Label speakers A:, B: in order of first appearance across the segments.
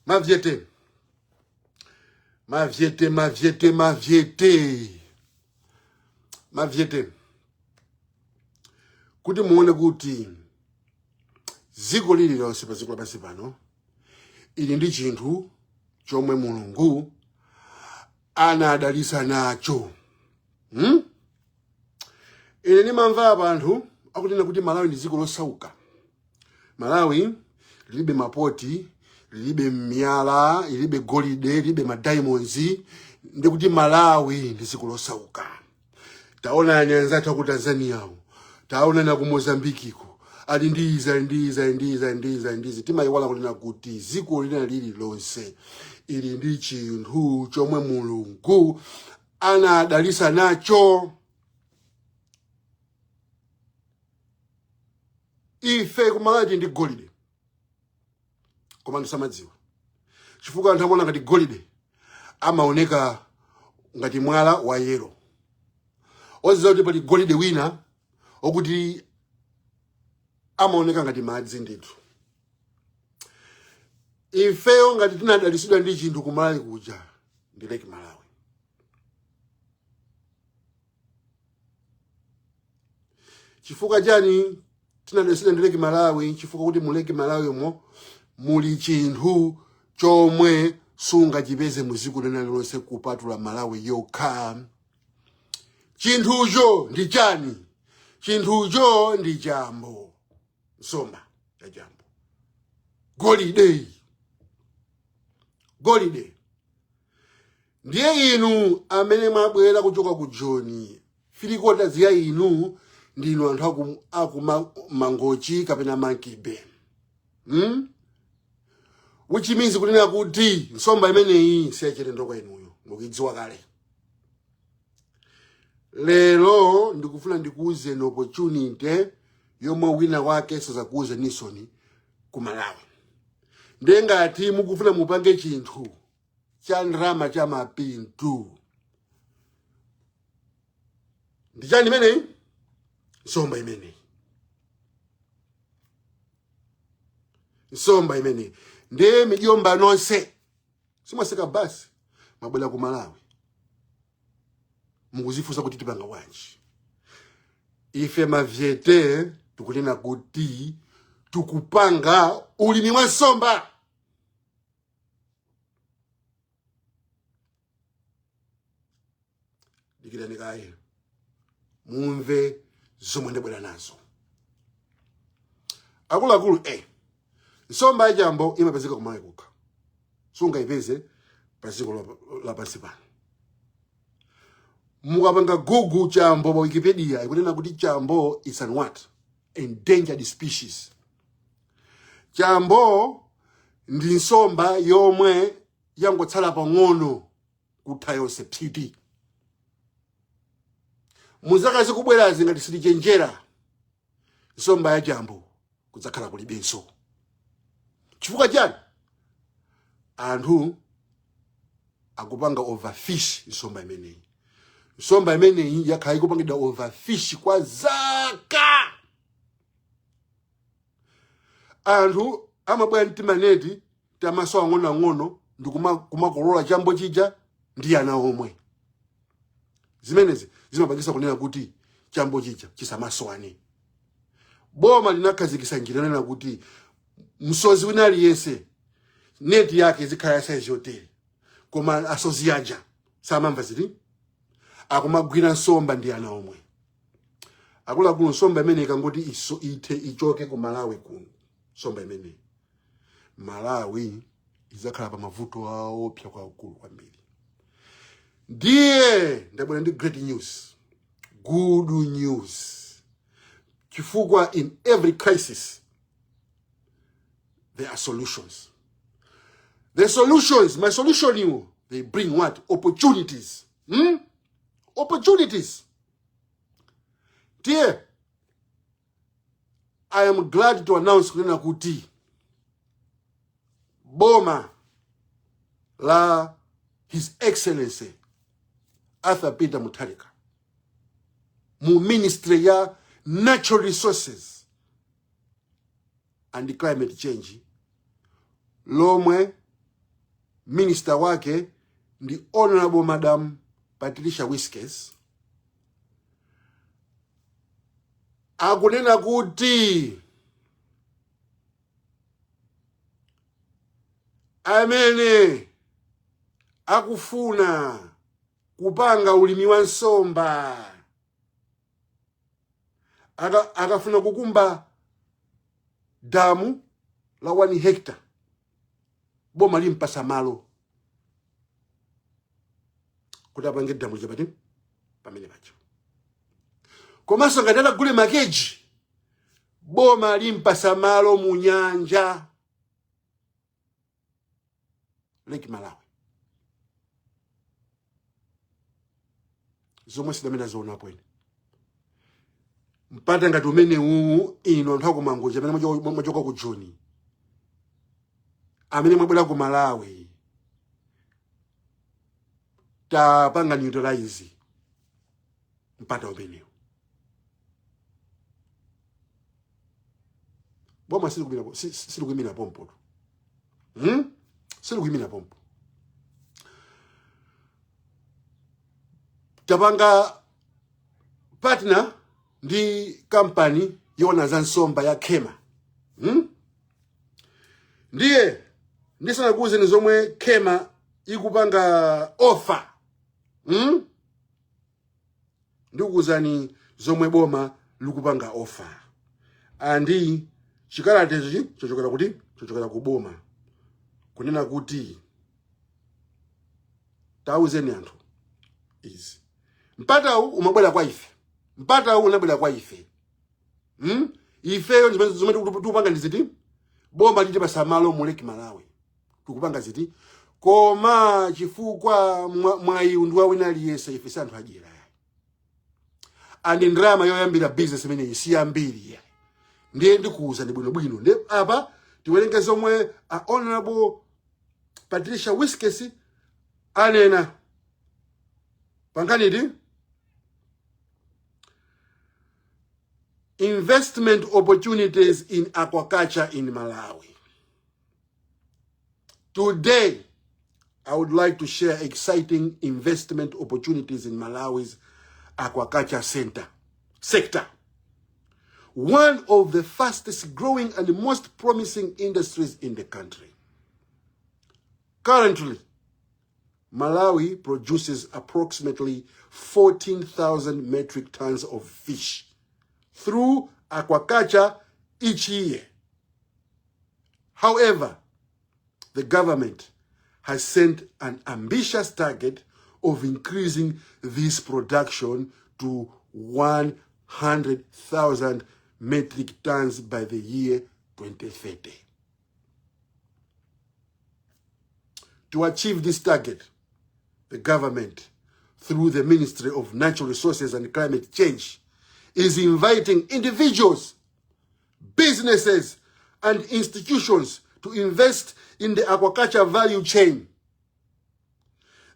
A: Mavyete, mavyete, mavyete, mavyete, mavyete, kuti muone kuti dziko lililonse pa dziko lapansi pano ili ndi chinthu chomwe Mulungu anadalitsa nacho, Ine ndimamva apa anthu akunena kuti Malawi ndi dziko losauka, Malawi lilibe mapoti, lilibe miyala, lilibe golide, lilibe madiamonds, ndikuti Malawi ndi dziko losauka. Taonani anzathu aku Tanzaniawo, taonani aku Mozambikiko, ali ndi izi, ali ndi izi, ali ndi izi, ali ndi izi, ali ndi izi. Timayiwala kunena kuti dziko lina lililonse ili ndi chinthu chomwe Mulungu anadalitsa nacho. Ife ku Malawi ndi golide, koma anthu samadziwa chifukwa anthu amaona ngati golide amaoneka ngati mwala wa yellow, osadziwa kuti pali golide wina okuti amaoneka ngati madzi ndithu. Ifeyo ngati tinadalitsidwa ndi chinthu ku Malawi kuja ndi Lake Malawi. Chifukwa chani tinadalitsidwa ndi Lake Malawi? Chifukwa kuti mu Lake Malawi mo muli chinthu chomwe sungachipeze mu dziko lina lililonse kupatula Malawi yokha. Chinthucho ndi chani? Chinthucho ndi chambo, nsomba ya chambo, golide, golide. Ndiye inu amene mwabwera kuchoka ku Joni, three quarters ya inu ndinu anthu aku Mangochi kapena Monkey Bay, Which means kunena kuti nsomba imeneyi siyachilendo kwa inuyo, mukuidziwa kale. Lero ndikufuna ndikuuzeni opportunity yomwe wina wake sazakuuzenisoni ku Malawi. Ndiye ngati mukufuna mupange chinthu cha ndalama cha mapindu, ndi chani imeneyi? Nsomba imeneyi, nsomba imeneyi. Ndiye mijomba nonse simwatsika basi, mwabwera ku Malawi, mukuzifunsa kuti tipanga bwanji. Ife mavyete tikunena kuti tikupanga ulimi wa nsomba. Dikirani kaye mumve zomwe ndabwera nazo, akuluakulu. Nsomba yachambo imapezeka ku Malawi kokha, sungayipeze pa dziko lapansi pano. Mukapanga Google chambo pa Wikipedia, ikunena kuti chambo is an what? Endangered species. Chambo ndi nsomba yomwe yangotsala pang'ono kutha yonse phiti. Muzaka zikubwerazi, ngati sitichenjera, nsomba ya chambo kudzakhala kulibenso. Chifukwa chani? Anthu akupanga overfish nsomba imeneyi. Nsomba imeneyi yakhala ikupangidwa overfish kwa zaka. Anthu amabwera ndi timaneti tamaso ang'onoang'ono ndi kumakolola chambo chija ndi ana omwe. Zimenezi zimapangisa kunena kuti chambo chija chisamasowane. Boma linakhazikitsa njira yonena kuti msozi wina aliyense neti yake izikhala ya saizi yotere, koma asozi aja samamva zili akumagwira nsomba ndi ana omwe. Akuluakulu, nsomba imene ikangoti iso ithe, ichoke ku Malawi kuno, nsomba imeneyi, Malawi idzakhala pa mavuto aopsa kwakulu kwambiri. Ndiye ndabwera ndi great news, good news, chifukwa in every crisis there are solutions. The solutions, my solution iwo, they bring what? Opportunities, Opportunities. Ndiye I am glad to announce kunena kuti boma la His Excellency Arthur Peter Mutharika mu Ministry ya Natural Resources and Climate Change, lomwe Minister wake ndi Honorable Madam Patricia Wiskes, akunena kuti amene akufuna kupanga ulimi wa nsomba akafuna kukumba damu la 1 hectare, boma limpasa malo kuti apange damu lija pati pamene paja. Komanso ngati atagule makeji, boma limpasa malo mu nyanja Lake Malawi, zomwe sidamene azionapo ine. Mpata ngati umene uwu, inu anthu akumangochi amene mwachoka ku Joni, amene mwabwera ku Malawi, tapanga neutralize mpata umenewu. Boma silikuyimira pompo tu, Silikuyimira pompo. Tapanga partner ndi kampani yoona za nsomba ya Kema, Ndiye ndisanakuwuzeni zomwe Kema ikupanga offer, Ndikuwuzani zomwe boma likupanga offer. And chikalata ichi chochokera kuti? Chochokera ku boma, kunena kuti tauzeni anthu izi. Mpatawu umabwera kwa ife, mpatawu unabwera kwa ife, Ifeyo zimene tikupanga ndi ziti? Boma litipasa malo mu Lake Malawi, tikupanga ziti? Koma chifukwa mwayi ndi wa wina aliyense, ife si anthu adyera, and ndalama yoyambira business imeneyi si yambiri. Ndiye ndikuwuzani bwinobwino. Ndiye apa tiwerenge zomwe a Honorable Patricia Wiskes anena pankhaniyi. Investment opportunities in aquaculture in Malawi. Today, I would like to share exciting investment opportunities in Malawi's aquaculture sector. One of the fastest growing and most promising industries in the country. Currently, Malawi produces approximately 14,000 metric tons of fish through aquaculture each year. However, the government has set an ambitious target of increasing this production to 100,000 metric tons by the year 2030. To achieve this target, the government, through the Ministry of Natural Resources and Climate Change, is inviting individuals, businesses, and institutions to invest in the aquaculture value chain.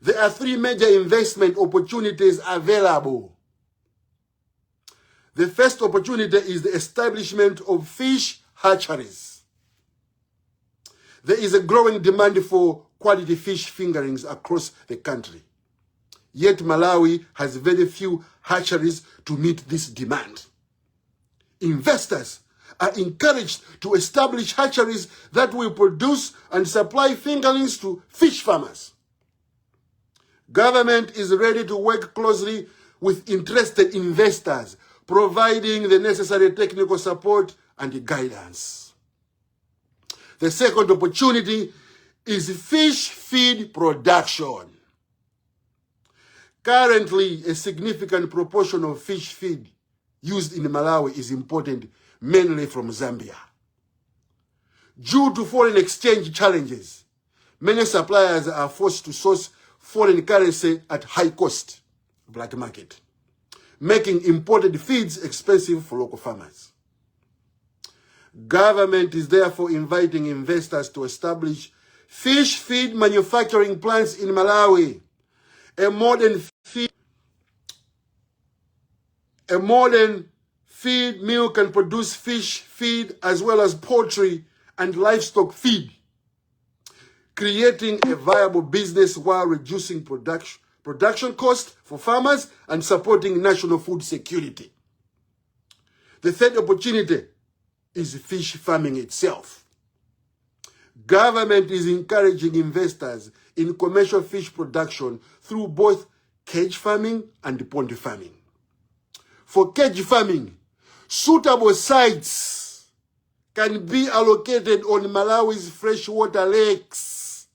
A: There are three major investment opportunities available. The first opportunity is the establishment of fish hatcheries. There is a growing demand for quality fish fingerlings across the country. Yet Malawi has very few hatcheries to meet this demand. Investors are encouraged to establish hatcheries that will produce and supply fingerlings to fish farmers. Government is ready to work closely with interested investors, providing the necessary technical support and guidance. The second opportunity is fish feed production. Currently, a significant proportion of fish feed used in Malawi is imported, mainly from Zambia. Due to foreign exchange challenges, many suppliers are forced to source foreign currency at high cost, black market, making imported feeds expensive for local farmers. Government is therefore inviting investors to establish fish feed manufacturing plants in Malawi. A modern feed mill can produce fish feed as well as poultry and livestock feed. creating a viable business while reducing production cost for farmers and supporting national food security. The third opportunity is fish farming itself. Government is encouraging investors in commercial fish production through both cage farming and pond farming. For cage farming, suitable sites can be allocated on Malawi's freshwater lakes,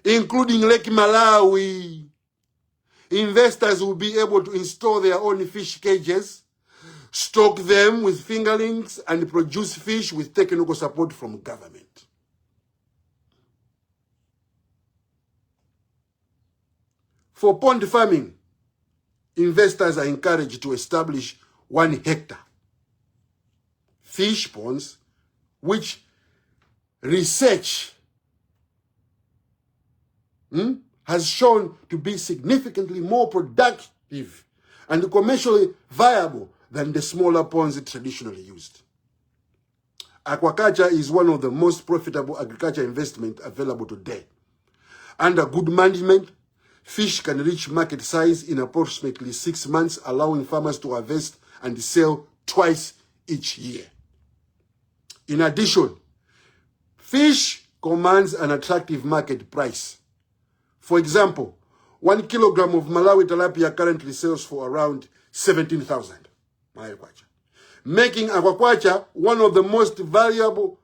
A: including Lake Malawi. Investors will be able to install their own fish cages, stock them with fingerlings, and produce fish with technical support from government. For pond farming, investors are encouraged to establish 1 hectare fish ponds, which research has shown to be significantly more productive and commercially viable than the smaller ponds traditionally used. Aquaculture is one of the most profitable agriculture investment available today. Under good management, fish can reach market size in approximately 6 months, allowing farmers to harvest and sell twice each year. In addition, fish commands an attractive market price. For example, 1 kilogram of Malawi tilapia currently sells for around 17,000 Malawi kwacha, making aquaculture one of the most valuable,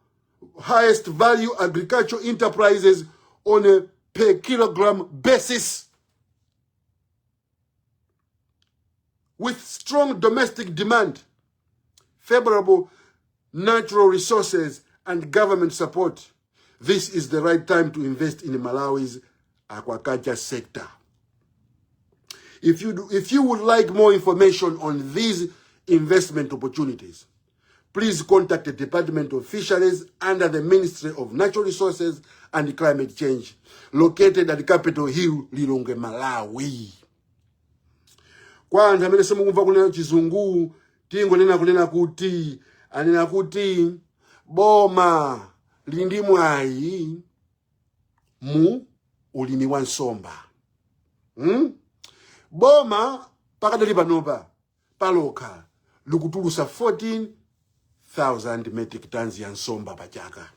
A: highest value agricultural enterprises on a per kilogram basis. With strong domestic demand, favorable natural resources, and government support, this is the right time to invest in Malawi's aquaculture sector. If you would like more information on these investment opportunities, please contact the Department of Fisheries under the Ministry of Natural Resources and Climate Change, located at Capitol Hill, Lilongwe, Malawi. Kwa anthu amene simukumva kunena Chizungu, tingonena kunena kuti anena kuti boma lili ndi mwayi mu ulimi wa nsomba. Boma pakadali panopa palokha likutulusa 14,000 metric tons ya nsomba pachaka,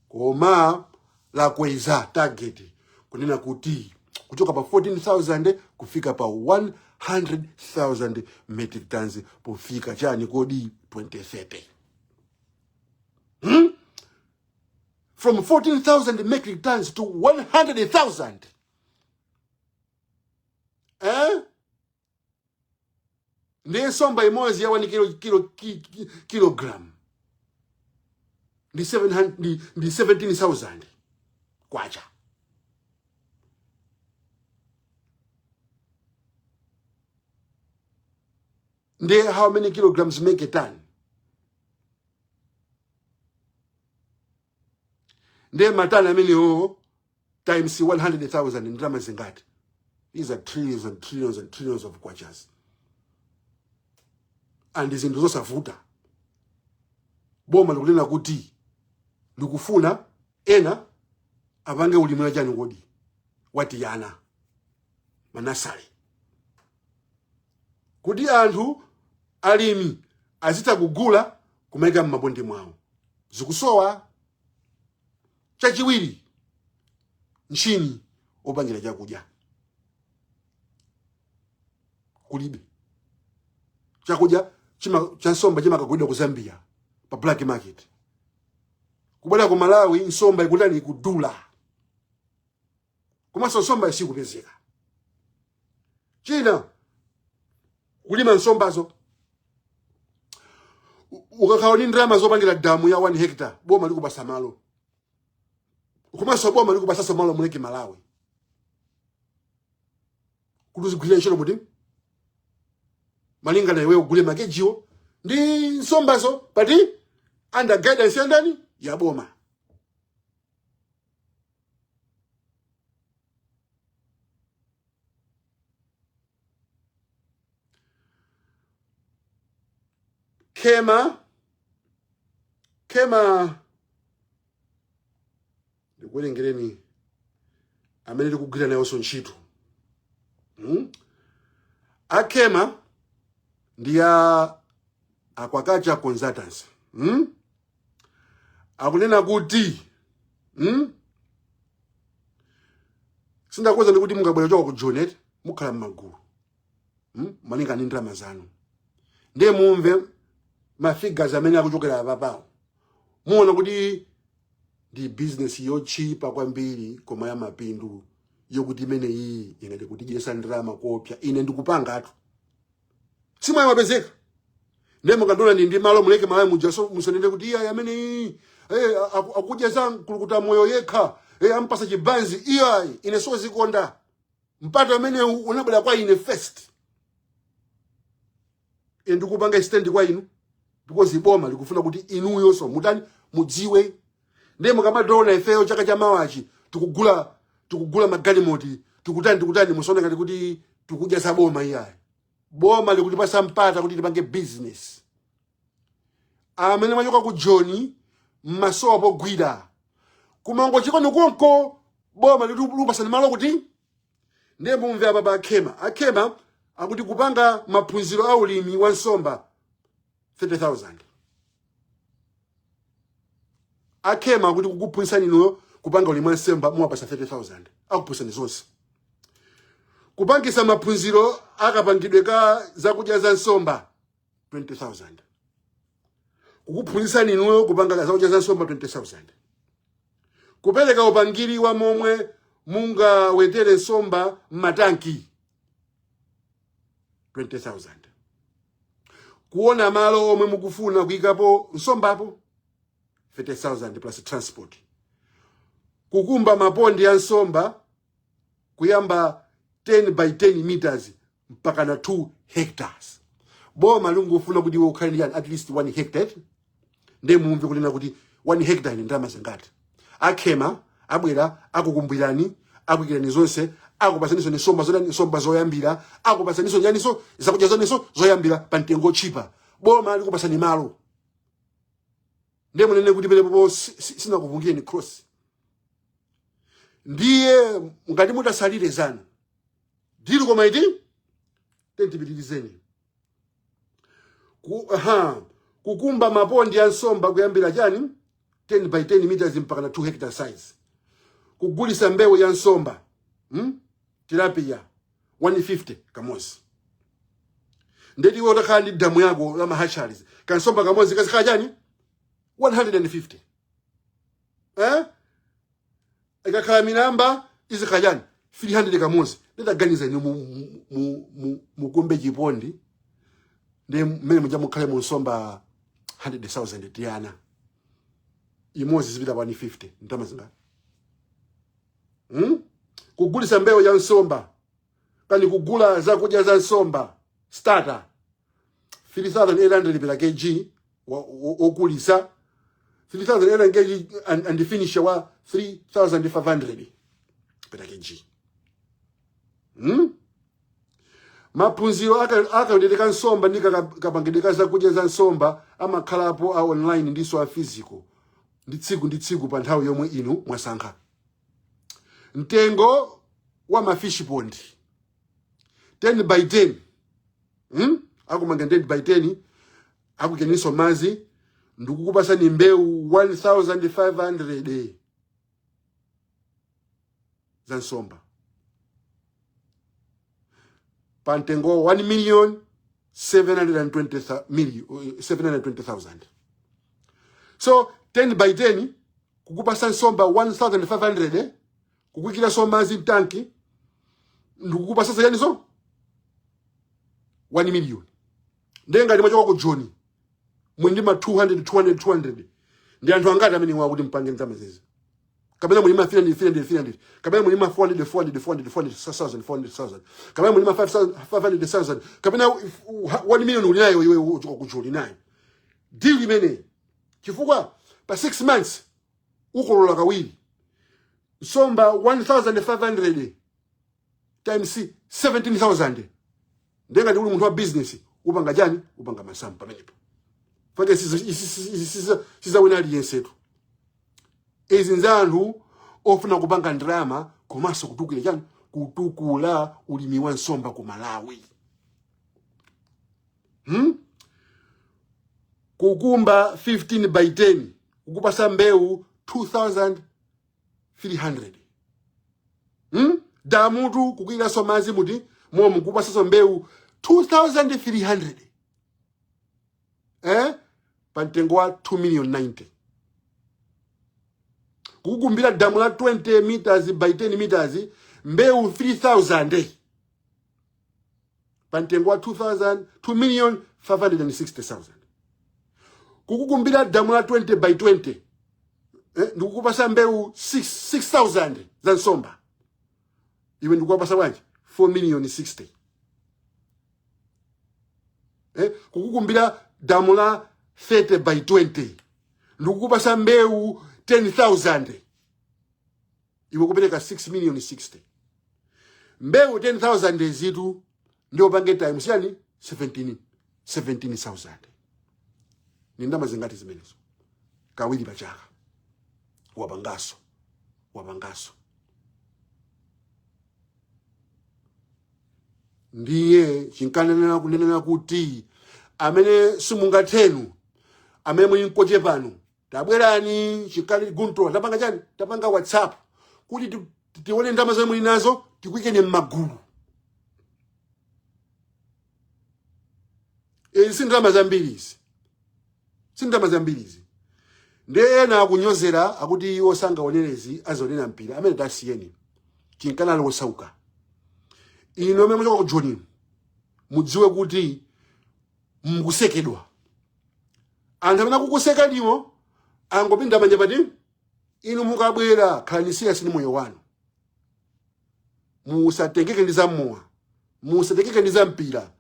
A: koma lakweza target kunena kuti kuchoka pa 14,000 kufika pa 100,000 metric tons pofika chani kodi 2030. From 14,000 metric tons to 100,000, eh? Ndiye nsomba imodzi ya 1 kilogram ndi 700 ndi 17,000 kwacha. Ndiye how many kilograms make a ton? Ndiye matani amenewo times 100,000 ndalama zingati? These are trillions and trillions and trillions of kwachas, and zinthu zosavuta. Boma likunena kuti likufuna ena apange ulimi wachani kodi watiyana ma nursery, kuti anthu alimi azitha kugula kumaika m'mabondi mwawo. Zikusowa. Chachiwiri, mchini opangira chakudya kulibe. Chakudya cha nsomba chimakagulidwa ku Zambia pa black market. Kubwera ku Malawi nsomba ikutani? Ikudula, komanso nsomba isikupezeka. China, kulima nsombazo, ukakhala ndi ndalama zopangira damu ya 1 hectare, boma likupasa malo, komanso boma likupasanso malo mu Lake Malawi kuti uzigwirira ntchito kuti malingana iwe ugule ma cage wo ndi nsombazo pati under guidance ya ndani? Ya boma. Kema kema, ndikuwerengereni. Amene tikugwira nayonso ntchito, Akema ndi ya Aquaculture Consultants, Akunena kuti, Sindakuwuza ndikuti mungabwera choka ku Jonet, mukhala m'magulu, Malinga ndi ndalama zanu. Ndiye mumve mafigures amene akuchokera apapawo, muona kuti ndi business yochipa kwambiri koma ya mapindu, yokuti imene iyi ingati kutidyesa ndalama kopya. Ine ndikupangatu, simwayi wapezeka. Ndiye mukandiona ndi malo muleke Malawi muja, so musanene kuti iya amene iyi akudya za mkulukuta moyo yekha, ampasa chibanzi. Iyayi, ine sozikonda. Mpata amene unabwera kwa ine first, ine ndikupanga extend kwa inu because boma likufuna kuti inuyonso mutani? Mudziwe. Ndiye mukamationa ifeyo chaka cha mawachi tikugula magalimoti, tikutani, tikutani, musaone ngati kuti tikudya za boma. Iyayi, boma likutipasa mpata kuti tipange business. Amene mwachoka ku Joni, mmasowa pogwira kumango chikono konko, boma likupasani malo kuti. Ndiye mumve apa pa Akhema. Akhema akuti kupanga maphunziro a ulimi wa nsomba 30,000. Akhema akuti kukuphunzitsani inuyo kupanga ulimi wa nsomba muwapasa 30,000, akuphunzitsani zonse. Kupangisa maphunziro akapangidwe ka zakudya za nsomba 20,000. Kukuphunzitsani inuyo kupanga zakudya za nsomba 20,000. Kupereka upangiri wa momwe mungawetere nsomba m'matanki 20,000. Kuona malo omwe mukufuna kuyikapo nsombapo 30,000 plus transport. Kukumba mapondi ya nsomba kuyamba 10 by 10 meters mpaka na 2 hectares. Boma lingofuna kuti iwe ukhale ndi at least 1 hectare. Ndiye mumve kunena kuti 1 hectare ni ndalama zingati. Akhema abwera, akukumbirani, akuyikirani zonse, akupasaninso ni nsomba zodani, nsomba zoyambira, akupasaninso nyaniso zakudya zaninso zoyambira pa mtengo ochipa. Boma likupasani malo. Ndiye munene kuti penepopo sinakuvungireni cross. Ndiye ngati mutasalire zanu deal, koma iti tentipitirizeni aha, kukumba mapondi ya nsomba kuyambira chani, 10 by 10 meters mpaka na 2 hectare size. Kugulisa mbewu ya nsomba, Tilapia 150 kamozi. Ndeti iwe utakhala ndi damu yako la mahatcheries, kansomba kamozi kazikhala chani? 150, eh? Ikakhala milamba izikhala chani? 300 kamozi. Nditaganiza inu mukumbe chipondi, ndi mmene muja mukhale mu nsomba 100,000 tiyana, imodzi zipita 150, ndalama zingati, Kugulisa mbewu ya nsomba kani kugula zakudya za nsomba starter 3800 per kg okulisa 3800 kg and finisher wa 3500 per kg, Maphunziro akayendedwe nsomba ndi kapangidwe ka zakudya za nsomba amakhalapo a online ndiso a physical, ndi tsiku ndi tsiku pa nthawi yomwe inu mwasankha. Mtengo wa mafish pond 10 by 10, Akumanga 10 by 10, akukeninso mazi, ndikukupasani mbewu 1500 za nsomba pa mtengo wa 1 million 720 million 720,000. So 10 by 10, kukupasa nsomba 1500, kukuikiranso madzi mtanki, ndikukupasa zayanizo 1 million. Ndiye ngati mwachoka ku Joni, muli ndi ma 200 200 200, ndi anthu angati amene wakuti mpange ndalama zizi? Kapena muli ma 300 300 300, kapena muli ma 400 400 400 400,000 400,000, kapena muli ma 500,000, kapena 1 million uli nayo iwe uchoka ku Joni nayo. Deal imene chifukwa pa 6 months ukolola kawiri nsomba. 1500 times 17,000. Ndiye ngati uli munthu wa business, upanga chani? Upanga masamu pamenepo. Fake sizawina aliyensetu izi, nza anthu ofuna kupanga ndalama. Komanso kutukula chani? Kutukula ulimi wa nsomba ku Malawi. Kukumba 15 by 10, kukupasa mbewu 2300. Damutu kukuiranso madzi muti momu, kukupasanso mbewu 2300, eh? Pa mtengo wa 2 million 90. Kukukumbira damu la 20 meters by 10 meters, mbewu 3000 pa mtengo wa 2000 2 million 560,000. Kukukumbira damu la 20 by 20, ndikukupasa mbewu 6 6000 za nsomba, iwe ndikuwapasa bwanji? 4 million 60. Kukukumbira damu la 30 by 20, ndikukupasa mbewu 10,000, iwe kupereka 6 million 60. Mbewu 10,000 zitu ndio pange times yani 17 17,000. Ni ndalama zingati zimenezo? Kawiri pachaka wapangaso, wapangaso. Ndiye chinkanenera kunenera kuti amene simungathenu, amene muli mkoche pano, tabwerani. Chinkali gunto tapanga chani? Tapanga WhatsApp kuti tione ndalama zomwe muli nazo, tikuikeni m'magulu. Izi si ndalama zambiri, izi si ndalama zambiri izi. Ndiye ena akunyozera, akuti iwo sangaonerezi, azionera mpira. Amene tasiyeni, chinkana ali osauka. Inu amene muchoka ku Joni, mudziwe kuti mukusekedwa. Anthu amene akukusekaniwo angopinda manja pati. Inu mukabwera, khalani serious ndi moyo wanu, musatengeke ndi zammowa, musatengeke ndi zampira.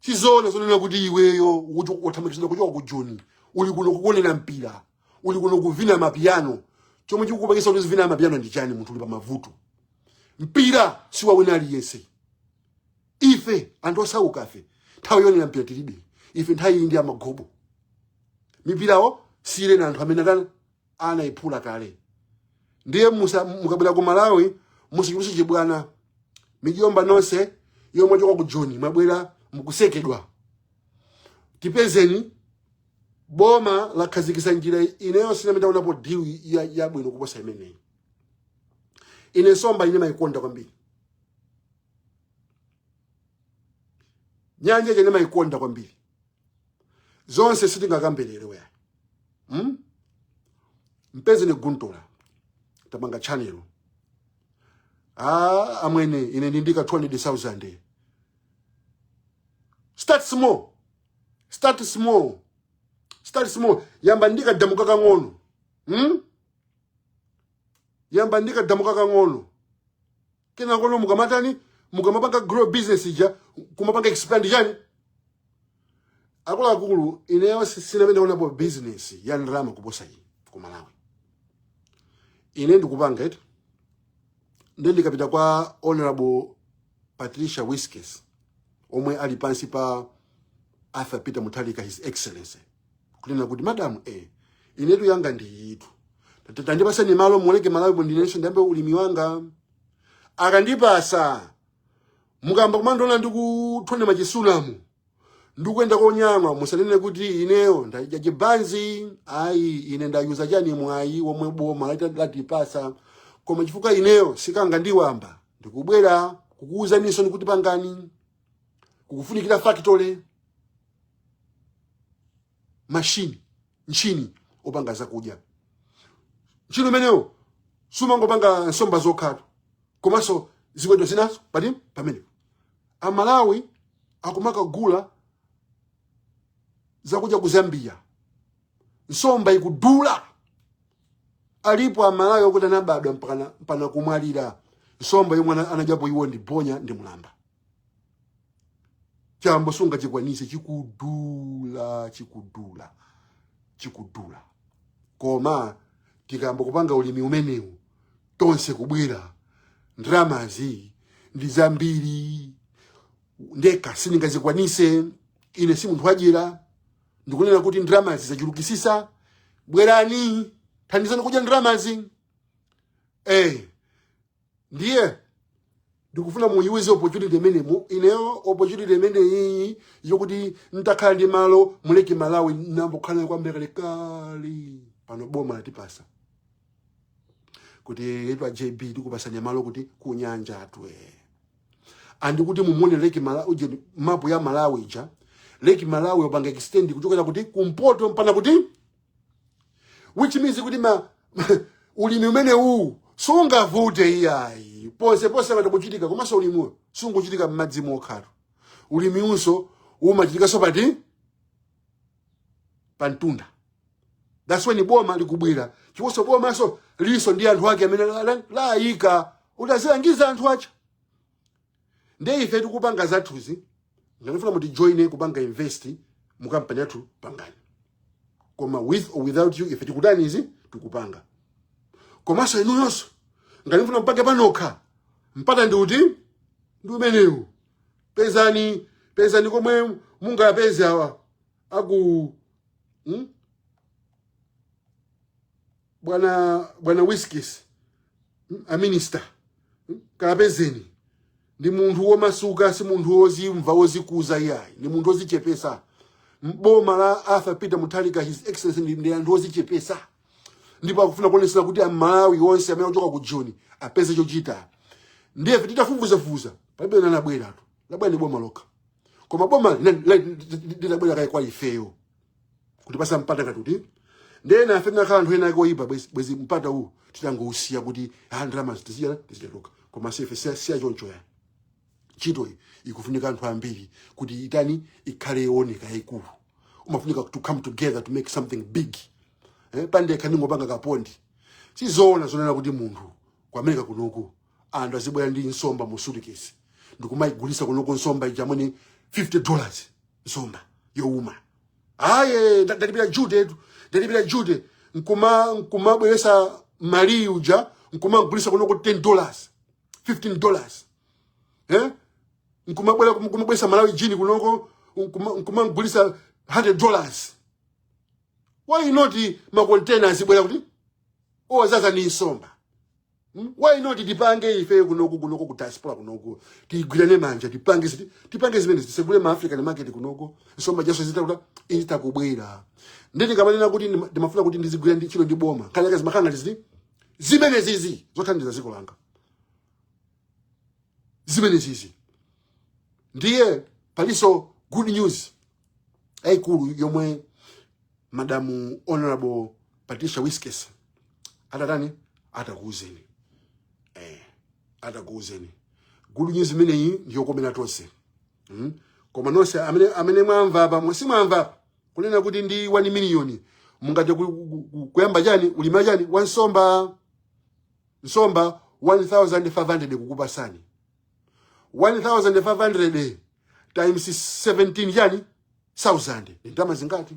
A: Sizoona zonena kuti iweyo wathamangitsidwa kuchoka ku Joni, uli kuno kukuonera mpira, uli kuno kuvina mapiyano. Chomwe chikukupangisa kuti uzivina mapiyano ndi chani? Munthu uli pa mavuto. Mpira si wa wina aliyense. Ife anthu osauka ife nthawi yonera mpira tilibe. Ife nthawi iyi ndi amagobo. Mipirawo siyireni anthu amene atani, anayiphula kale. Ndiye mukabwera ku Malawi musachulutse chibwana. Mijomba nonse yomwe choka ku Joni mwabwera, mukusekedwa. Tipezeni. Boma lakhazikitsa njira. Ineyo sinamitaonapo deal yabwino kuposa imeneyi. Ine nsomba ine mayikonda kwambiri, nyanja ine mayikonda kwambiri. Zonse sitingakambelere weya. Mpezeni Guntola, tapanga channel. Ah, amwene, ine ndindika 200,000. Start small, start small, start small. Yamba ndikadamu kakang'ono. Yamba ndikadamu kakang'ono, kenakono mukamatani, mukamapanga grow business ija, kumapanga expand chani. Akuluakulu, ineyo sinamene ndaonapo business ya ndalama kuposa iyi ku Malawi. Ine ndikupanga iti, ndiye ndikapita kwa Honorable Patricia Wiskes omwe ali pansi pa Arthur Peter Mutharika, His Excellency, kunena kuti, "Madam, inetu yanga ndi yitu, tandipasani malo muoleke Malawi, ndinenso ndiyambe ulimi wanga." Akandipasa, mukamba kumandiona ndikuthone machisunamu, ndikuyenda konyamwa, musanene kuti ineyo ndadya chibanzi, ayi. Ine ndayuza chani? Mwayi womwe boma latipasa. Koma chifukwa ineyo sikanga ndiwamba, ndikubwera kukuuzaninso ndikuti pangani. Kukufunikira factory machine, nchini opanga zakudya. Nchini umenewo sumangopanga nsomba zokhatu, komanso ziweto zinazo. Pati pamenepo Amalawi akumakagula zakudya ku Zambia, nsomba ikudula. Alipo Amalawi okuti anabadwa mpaka kumwalira, nsomba yomwe anadyapo iwo ndi bonya ndi mulamba. Chambo sungachikwanise, chikudula, chikudula, chikudula. Koma tikamba kupanga ulimi umenewu, tonse kubwera, ndalamazi ndi zambiri, ndekha sindingazikwanise. Ine si munthu wadyera. Ndikunena kuti ndalamazi zachulukisisa, bwerani, thandizani kudya ndalamazi. Ndiye ndikufuna muyiwize opportunity imene mu ineyo, opportunity imene iyi yokuti ntakhala ndi malo mu Lake Malawi, nambokhala kwambiri kalekale. Pano boma latipasa kuti itwa JB, tikupasani malo kuti kunyanja atwe andikuti mumuone Lake Malawi uje, mapu ya Malawi ija. Lake Malawi wapanga extend kuchokera kuti kumpoto mpana kuti, which means kuti ma ulimi umene uwu sungavute iyayi, ponse ponse pati kuchitika. Komanso ulimiwo sunguchitika m'madzi mokhatu, ulimi unso umachitikanso pati pamtunda. That's when boma likubwera, chiponso bomaso liso ndi anthu ake amene layika kuti azilangiza anthu acha. Ndiye ife tikupanga zathuzi, ngati mutijoine kupanga invest mu kampani yathu, pangani, koma with or without you ife tikutani? Izi tikupanga. Komanso inuyonso ngati mufuna mpange panokha, mpata ndi uti? Ndi umenewu. Pezani, pezani komwe mungapeze awa aku, Bwana Whiskys, A minister, Kapezeni, ndi munthu womasuka, si munthu wozimva wozikuza iyayi, ndi munthu wozichepesa. Boma la Arthur Peter Mutharika, His Excellency, ndi anthu ozichepesa, ndipo akufuna kuonesera kuti Amalawi onse amene akuchoka ku Joni apeze chochita. Ndiye ife titafufuzafufuza, palibe anabweratu, labwera ndi boma lokha. Koma boma lidabwera kaye kwa ifeyo kutipasa mpata ngati kuti ndiye nafe tinakhala anthu ena ake oyipa, bwezi mpata uwu titangousiya kuti ah, ndalama tizidya tizidya tokha. Koma sife siya choncho ya ntchito iyi ikufunika anthu ambiri kuti itani, ikhale yooneka yayikulu. Umafunika to come together to make something big. Pandekha ndingopanga ka pond, sizoona zonena kuti munthu ku America kunoku anthu azibwera ndi nsomba mu suitcase ndikumayigulisa kunoku nsomba ija mwene $50, nsomba youma. Aye, ndalipira duty etu, ndalipira duty, nkumabweresa mali uja nkumagulisa kunoku $10, $15, eh? Nkumabwera nkumabweresa Malawi gin kunoko nkumagulisa $100. Why not ma container azibwera kuti ozaza ni nsomba? Why not tipange ife kunoku ku diaspora kunoku, tigwirane manja, tipange zimene tisegule ma African market kunoku, nsomba jaso zitakuta itakubwera. Nditi kamanena kuti ndimafuna kuti ndizigwira ndi ntchito ndi boma, nkhani yake zimakhala ngati ziti zimene zizi zothandiza dziko langa, zimene zizi. Ndiye palinso good news yayikulu yomwe Madam Honorable Patricia Wiskes atatani, atakuuzeni, atakuuzeni. Good news imeneyi ndiyokomera tonse, Koma nonse amene mwamva apa, simwamva apa kunena kuti ndi 1 million mungati kuyamba chani, ulima chani wa nsomba, nsomba 1500 kukupasani 1500 times 17 chani 1000 ni ndalama zingati?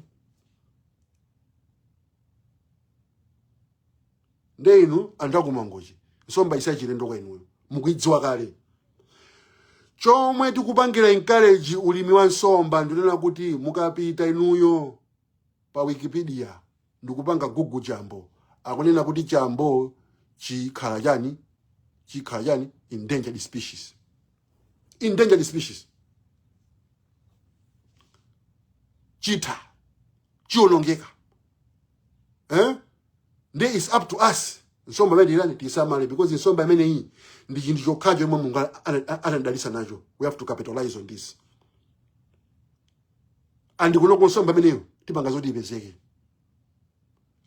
A: Nde inu anthu akumangochi, nsomba isachilendo kwa inuyo, mukuidziwa kale. Chomwe tikupangira encourage ulimi wa nsomba, ndinena kuti mukapita inuyo pa Wikipedia ndikupanga Google chambo, akunena kuti chambo chikhala chani, chikhala chani? Endangered species, endangered species, chitha chionongeka, eh? Nde it's up to us, nsomba imene ilani tisamale, because nsomba imene iyi ndi chinthu chokhacho chomwe Mulungu anadalitsa nacho. We have to capitalize on this, and kunoko nsomba imeneyo tipanga zoti ipezeke,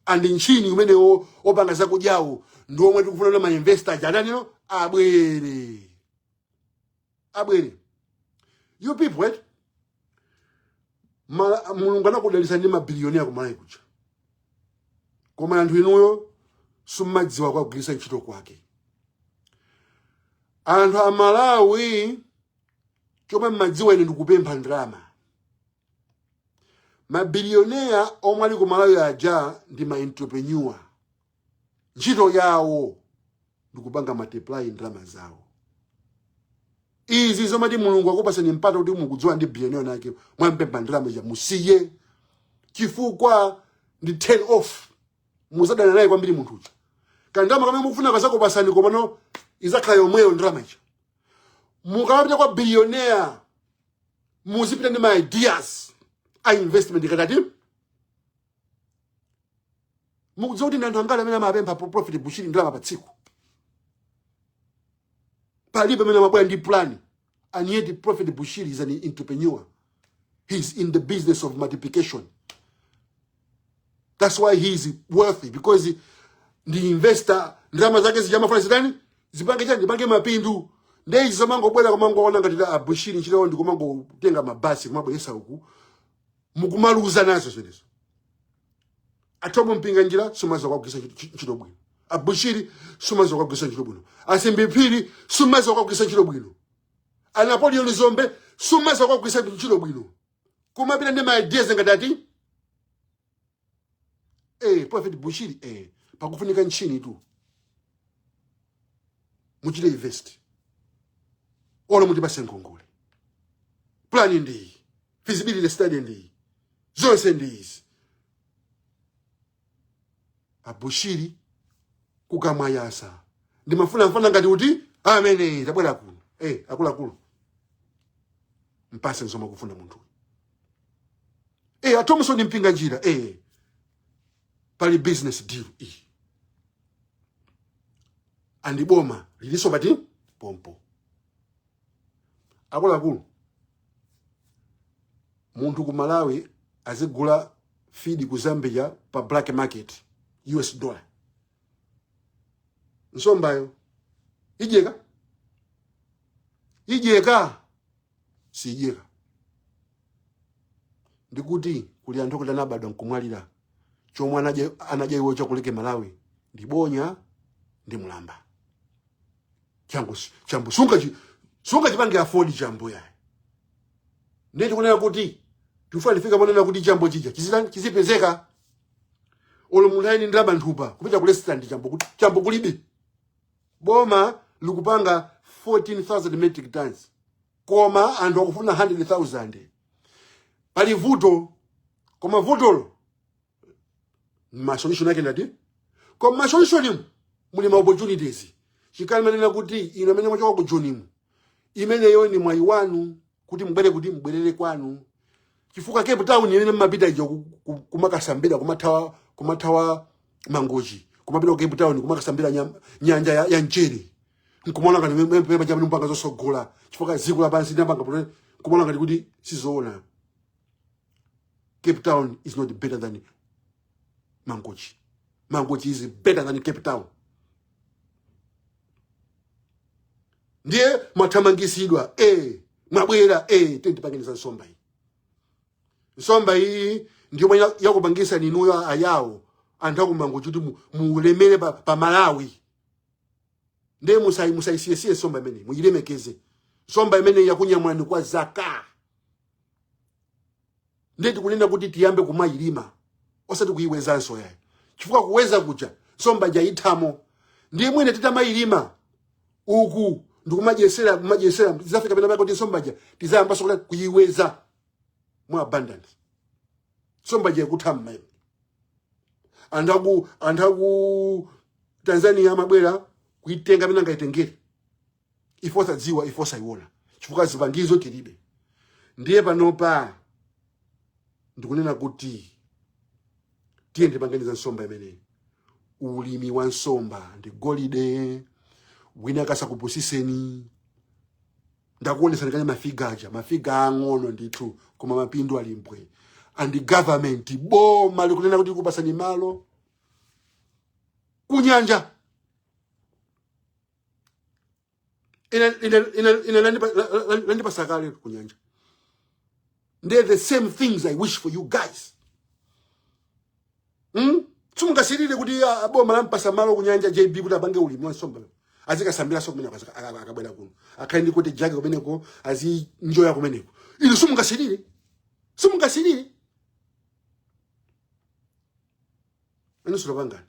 A: and nchini umenewo opanga zakudyawo ndi omwe tikufuna na ma investor aja atanino abwere, abwere. You people, right? Mulungu anakudalitsa ndi mabiliyoni akumalawi kuja, koma anthu inuyo simmadziwa kwagwiritsa ntchito kwake. Anthu Amalawi, chomwe mmadziwa ine ndikupempha ndalama. Mabiliyoneya omwe ali ku Malawi aja ndi ma entrepreneur, ntchito yawo ndikupanga multiply ndalama zawo. Izi zomati Mulungu akupasani mpata kuti mukudziwa ndi billionaire nake, mwampempha ndalama ija, musiye, chifukwa ndi 10 off, muzadana naye kwambiri munthu uja. Kandalama kamene mukufuna kazakupasani, komano Izakhala yomweyo ndalama ija. Mukamapita kwa billionaire, muzipita ndi ma ideas a investment. Katati mukudziwa kuti ndi anthu angati amene amapempha Prophet Bushiri ndalama pa tsiku? Palibe amene amabwera ndi plan. And yet Prophet Bushiri is an entrepreneur. He's in the business of multiplication. That's why he is wealthy, because ndi investor. Ndalama zake zijamafuna zitani? Zipange chani? Zipange mapindu. Ndiye izi zamangobwera kumangoona ngati a Bushiri ntchito ndi kumangotenga mabasi kumabweresa uku, mukumaluza nazo zimenezo. A Thom Mpinganjira sumaza kwagwisa ntchito bwino. Abushiri sumaza kwagwisa ntchito bwino. Asimbiphiri sumaza kwagwisa ntchito bwino. A Napoleon Zombe sumaza kwagwisa ntchito bwino. Kumapita ndi ma ideas ngati ati Prophet Bushiri, pakufunika nchini tu muchite invest olo mutipase ngongole. Plan ndiyi, feasibility study ndiyi, zonse ndiyizi. Abushiri kukamwayasa ndimafuna mfana ngati kuti amene tabwera kuno, akuluakulu, mpase nzomwe akufuna munthu. A Thomson Mpinganjira, pali business deal iyi, andiboma liliso pati pompo. Akuluakulu, munthu ku Malawi azigula feed ku Zambia pa black market, US dollar. Nsombayo ijeka? Ijeka? Sijeka. Ndikuti kuli anthu okuti anabadwa nkumwalira, chomwe anadya iwo chakuleke Malawi ndibonya ndi mulamba. Chambo, chambo sunga chipange afford chambo yayi. Ndiye tikunena kuti tifuna tifika ponena kuti chambo chija chizipezeka. Olo munthu ayini ndalama nthupa kupita ku restaurant, chambo chambo kulibe. Boma likupanga 14,000 metric tons, koma anthu akufuna 100,000. Pali vuto, koma vutolo ma solution ake ndati, koma ma solution muli ma opportunities. Chikali manena kuti ino amene mwachoka ku Jonimu, imeneyo ni mwayi wanu kuti mubwere, kuti mubwerere kwanu, chifukwa Cape Town imene mmapita ija kumakasambira, kumathawa Mangochi, kumapita ku Cape Town kumakasambira nyanja ya mchere, nkumaona ngati pepa chamene mpanga zosogola, chifukwa dziko lapansi linapanga nkumaona ngati kuti sizoona. Cape Town is not better than Mangochi. Mangochi is better than Cape Town. Ndiye mwathamangisidwa, mwabwera, tendipangeni za nsomba iyi. Nsomba iyi ndiyo mwene yakupangisa ninuyo ayawo anthu akumangochi kuti mulemere pa Malawi. Ndiye musaisiyesiye nsomba imene, muyilemekeze nsomba imene yakunyamulani kwa zaka. Ndiye tikunena kuti tiyambe kumayilima, osati kuyiwezanso yayi, chifukwa kuweza kuja nsomba jayithamo. Ndiye mwene titamayilima uku ndikumadyesera, kumadyesera, tizafika pena pake kuti nsomba ja tizayambanso kuti kuyiweza mwa abundance. Nsomba ja ikutha mmayi. Anthu aku Tanzania amabwera kuitenga pena angaitengere, ife osadziwa, ife osayiona, chifukwa zipangizo tilibe. Ndiye panopa ndikunena kuti tiye ndipanganiza nsomba imeneyi. Ulimi wa nsomba ndi golide. Wina kasakupusiseni, ndakuonesani kale mafiga aja, mafiga ang'ono ndithu, koma mapindu ali mbwe. And government, boma likunena kuti likupasani malo kunyanja. Ine landipasa kale kunyanja. They're the same things I wish for you guys. Simungasirire kuti boma lampasa malo kunyanja JB kuti apange ulimi wa nsomba, azikasambiranso kumeneko, akabwera kuno akhale ndi kuti jake kumeneko, azinjoya kumeneko. Inu simungasirire, simungasirire. Inu sitopangani.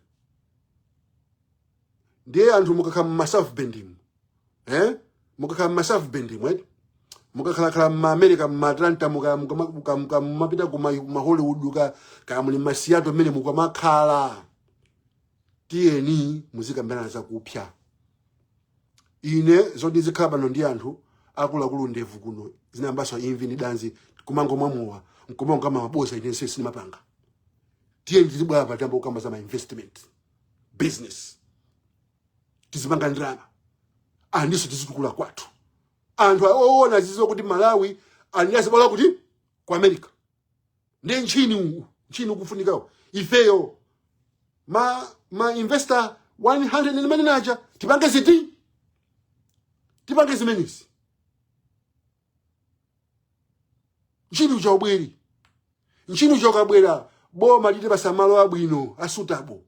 A: Ndiye anthu mukakhala mma South Bendimu, mukakhala mma South Bendimu, mukakhalakhala mma America, mma Atlanta, mumapita ku ma Hollywood, ka muli ma Seattle mmene mukamakhala, tiyeni muzikambirana zakupya. Ine zoti zikhala pano ndi anthu akuluakulu, ndevu kuno zinayambaso imvi ndi danzi, kumangomwa mowa nkumangokamba maboza, ine sindimapanga. Tiye tizibwera pa tiyamba kukamba za ma investment, business, tizipanga ndalama, andiso tizitukula kwathu. Anthu oona zizo kuti Malawi andiyazibala kuti ku America ndi nchini uwu, nchini ukufunikawo. Ifeyo ma investor 100 ndi manager, tipange ziti, tipange zimenezi. Nchini ucha ubweri, nchini ucha ukabwera, boma litipasa malo abwino a suitable,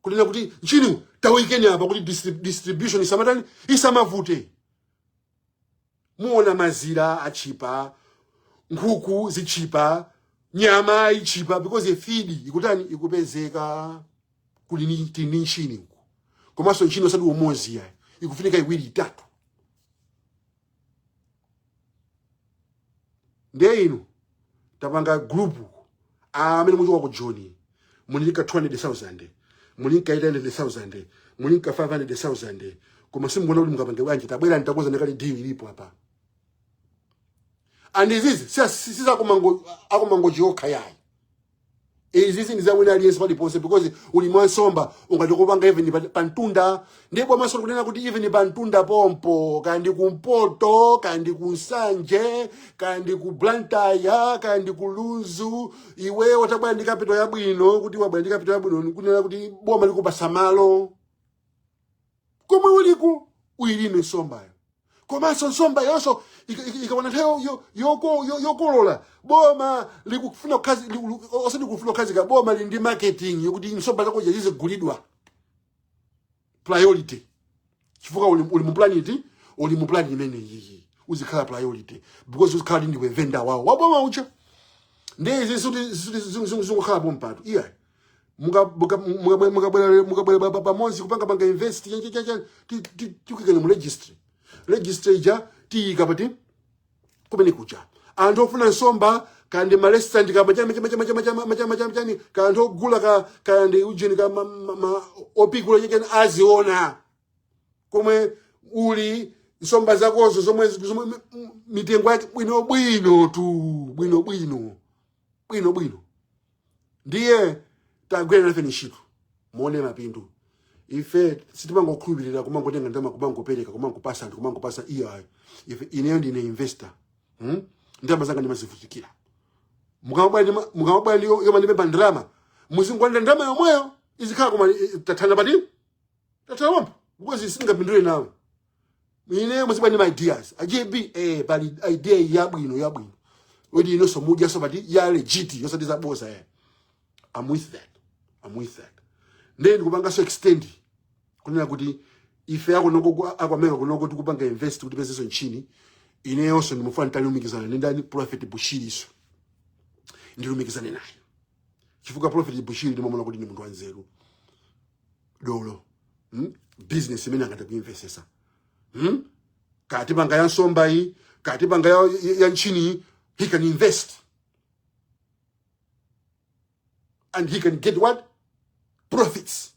A: kunena kuti nchini tawikeni apa kuti distribution isamatani, isamavute. Muona mazira achipa, nkhuku zichipa, nyama ichipa, because feed ikutani, ikupezeka. Kuli tini nchini uku, komanso nchini osati umodzi yayi, ikufunika iwiri, itatu. Ndiye inu tapanga group, amene muchoka ku Joni, mulinka 200,000, mulinka 800,000, mulinka 500,000, koma simukuona kuti mungapange bwanji. Tabwera nitakuza ndikali deal ilipo apa. And izizi sizakumango akumangoji okha yayi, izizi ndi zabwino aliyense paliponse, because ulimi wa nsomba ungati kupanga even pa mtunda. Ndipo maso kunena kuti even pa mtunda pompo, kandi kumpoto, kandi kunsanje, kandi ku Blantyre, kandi ku Lunzu, iwe watabwera ndi capital yabwino, kuti wabwera ndi capital yabwino, kunena kuti boma likupasa malo komwe uliku, uyilime nsombayo. Komanso nsomba yonso ikaona nthawi yokolola, boma likufuna osati kufuna kukhazika, boma lili ndi marketing yokuti nsomba zako zizigulidwa priority, chifukwa uli mu plan iti, uli mu plan imene iyi uzikhala priority, because uzikhala ndiwe vendor wawo waboma ucha. Ndiye izi zingokhala pompatu iya. Mukabwera pamodzi kupanga panga invest, tikikene mu registry, registry ija tiyika pati kumene kuja anthu ofuna nsomba, kandi ma restaurant, ka machani machani machani machani machani machani, ka anthu ogula, ka kandi ujeni, ka opikula chachani, aziona komwe uli nsomba zakozo zomwe mitengo yake bwino bwino tu, bwino bwino, bwino bwino. Ndiye tagwira nafe ntchito, muone mapindu. Ife sitimangokhulupirira kumangotenga ndalama, kumangopereka, kumangopasa anthu, kumangopasa, iya. Ife, ineyo ndine investor, Ndalama zanga ndimazivutikira. Mukamabwera ndi yomandipempha ndalama, muzingwandira ndalama yomweyo izikhala, koma tathana pati, tathana pompo, because sindingapindule nawe. Ine muzibwa ndi ma ideas a JB, pali idea yabwino yabwino wedi inonso mudyaso pati ya legit, yosati zaboza. I'm with that, I'm with that. Ndiye ndikupanganso extend kunena kuti ife akunoko, akwameka kunoko, tikupanga invest kuti pezeso nchini. Ineyonso ndimufuna nditalumikizana ndi ndani? Prophet Bushiriso, ndilumikizane naye, chifukwa Prophet Bushiri ndimamona kuti ndi munthu wanzeru dolo, Business imene angati kuinvestesa, Kati panga ya nsomba iyi, kati panga ya nchini iyi, he can invest and he can get what? Profits.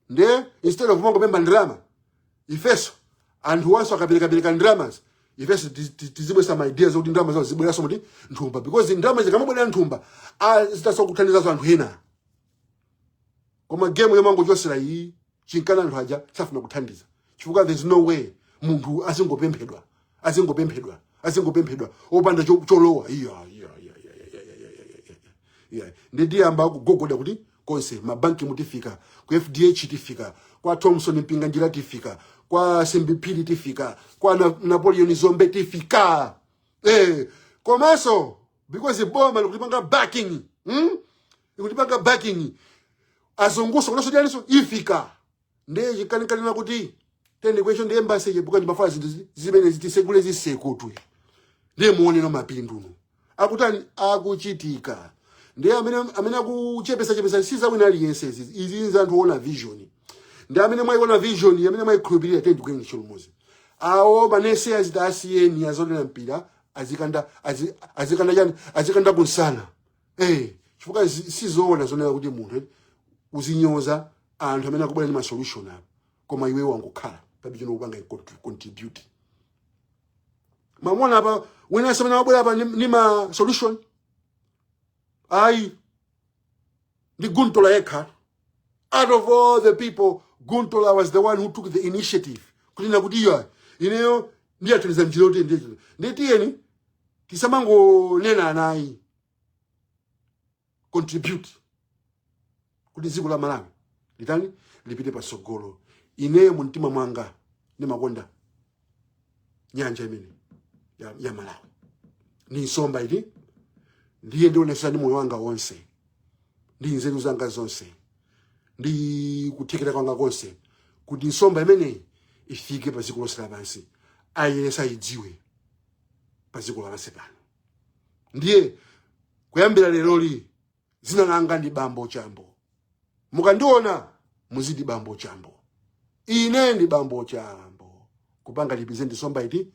A: Nde instead of mangopemba ndalama, ifeso anthu wanso akaperekapereka ndalama, ifeso tizibwesa ma ideas kuti ndalama zawo zibweranso muti nthumba, because ndalama zikamabwera nthumba zitaso kuthandizaso anthu ena. Koma game yomangochosera iyi, chinkana anthu aja safuna kuthandiza, chifukwa there's no way munthu azingopemphedwa, azingopemphedwa, azingopemphedwa opanda cholowa. Iya, iya, iya, iya, iya, iya, iya, iya, iya. Ndi ndiyamba kugogoda kuti konse mabanki mutifika, ku FDH tifika, kwa Thomson Mpinganjira tifika, kwa Simbiphiri tifika, kwa Napoleon Zombe tifika. Komanso because boma likutipanga backing, Ikutipanga backing, azunguso kunaso chaniso ifika. Ndiye chikanikanena kuti tende kwesho ndi embassy yebuka ndimafuna zinthu zimene zitisegule zisekutwe. Ndiye muone no mapinduno akutani, akuchitika. Ndiye amene akuchepesa chepesa, si zabwino aliyense izi. Izi ndi anthu oona vision, ndi amene mwayiona vision, amene mwayikhulupirira. Tende kwenye chilumuzi awo manese azita asiyeni azonera mpira, azikanda azikanda chani, azikanda kunsana, chifukwa sizoona zonena kuti munthu uzinyoza anthu amene akubwera ndi ma solution apo. Koma iwe wangokhala pabe chino kupanga contribute. Mamona apa wina amene wabwera apa ni ma solution ayi, ndi Guntola yekha. Out of all the people, Guntola was the one who took the initiative kunena kuti iyo ineyo ndiyathandiza mnjira kuti ndiye nditiyeni tisamangonena anayi, contribute kuti dziko la Malawi litani, lipite patsogolo. Ineyo mu mtima mwanga ndimakonda nyanja imene ya Malawi ni nsomba iti. Ndiye ndionesa ndi moyo wanga wonse, ndi nzeru zanga zonse, ndi kuthekera kwanga konse kuti nsomba imeneyi ifike pa dziko lonse lapansi, aliyense ayidziwe pa dziko lapansi pano. Ndiye kuyambira leroli zina langa ndi Bambo Chambo. Mukandiona muzidi Bambo Chambo. Ine ndi Bambo Chambo, kupanga represent nsomba iti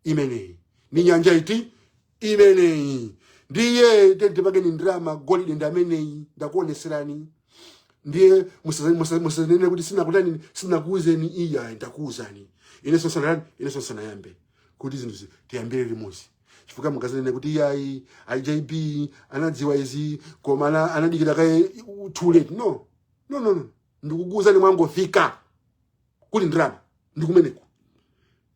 A: imeneyi, ni nyanja iti imeneyi. Ndiye tipangeni ndrama, golide ndi ameneyi, ndakuoneserani. Ndiye musanene kuti sinakutani, sinakuuzeni. Iya, ndakuuzani ine sonsanayani, ine sonsanayambe kuti zinthu tiyambire limodzi, chifukwa mukazanene kuti iyayi, IJB anadziwa izi koma anadikira kaye, too late. No, no, no, no, ndikukuuzani mwangofika kuli ndrama ndikumeneko.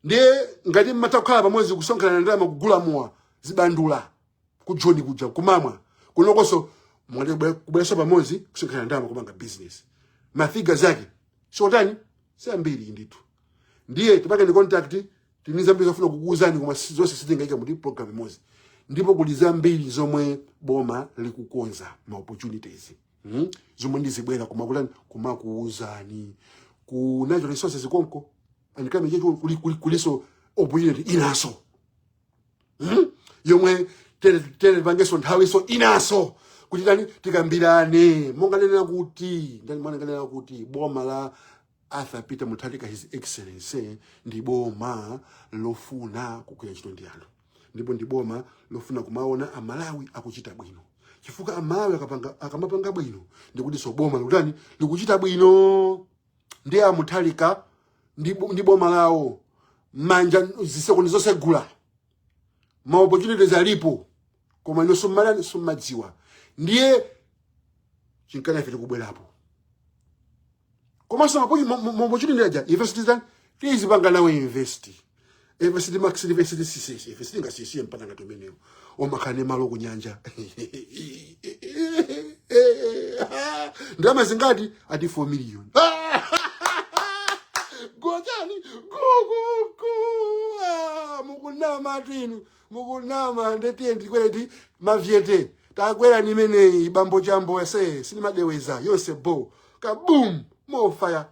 A: Ndiye ngati mmatha kukhala pamodzi, kusonkhana na ndalama, kugula mowa, zibandula kujoni kuja kumamwa kunokonso, mungati kubweranso pamodzi, kusonkhana ndalama, kupanga business, ma figures ake siotani, si ambiri ndithu. Ndiye tipange ndi contact. Tini zambiri zofuna kukuuzani, koma zonse sitingayike mu program imodzi. Ndipo kuli zambiri zomwe boma likukonza, ma opportunities, Zomwe ndizibwera kumakutani, kumakuuzani ku natural resources konko and climate change kuliso opportunity inaso, Yomwe tere tipangenso nthawiso inaso kuti tani, tikambirane. Monga nena kuti ndani, mwana nganena kuti boma la Arthur Peter Mutharika, His Excellency, ndi boma lofuna kugwira ntchito ndi anthu, ndipo ndi boma lofuna kumaona Amalawi akuchita bwino, chifukwa Amalawi akamapanga bwino ndikuti so boma likutani, likuchita bwino. Ndi aMutharika ndi boma lawo, manja zitseko ndi zosegula, ma opportunities alipo, koma ino summalani, summadziwa. Ndiye chinkana ife tikubwerapo, komanso ma opportunity aja ife sitizani, tizipanga nawo invest. Ife sitimaxivesitisiife sitingasisiye mpata ngati umenewo omakhala ne malo kunyanja. Ndalama zingati? Ati 4 million. Gojani gugugu, mukunama twinu, mukunama. Ndetiye ndikwere mavyete, takwera nimeneyi. Bambo Chambo ase sinimadeweza yonse bo kabum mofaya.